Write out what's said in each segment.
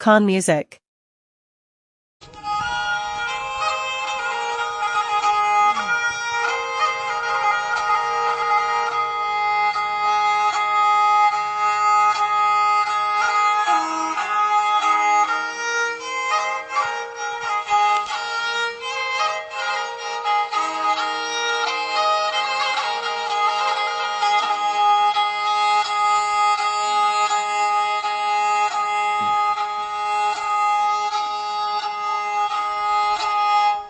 Khan Music.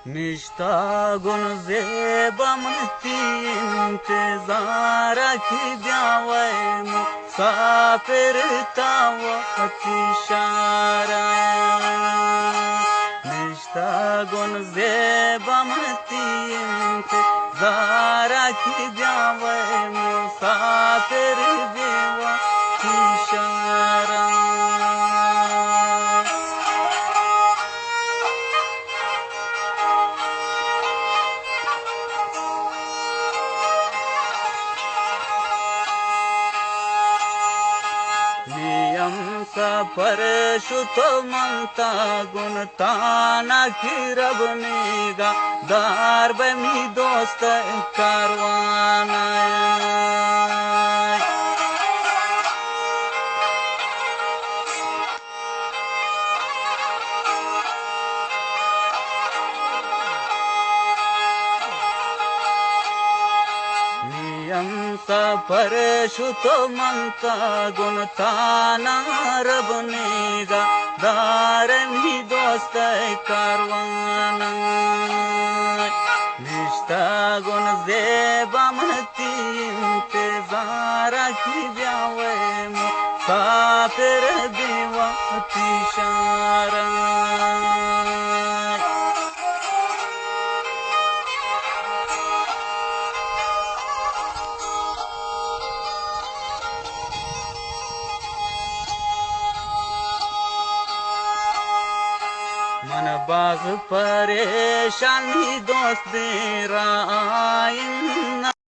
نشتہ گوں زیبا من تئی انتظارا، کہ بیاوئے مسافر تا وتی شارا۔ نشتہ گوں زیبا من تئی انتظارا، کہ بیاوئے مسافر بہ وتی شارا۔ نیم سفر شتو من تا گوں تانا، کہ ربنیگا دار بہ می دوست کاروانا۔ نیم سفر شتو من تا گوں تانا، ربنیگا دار می دوست کاروانا۔ نشتہ گوں زیبا من تئی انتظارا، کہ بیاوئے مسافر بہ وتی شارا۔ من باز پریشانی دوست دیر آئین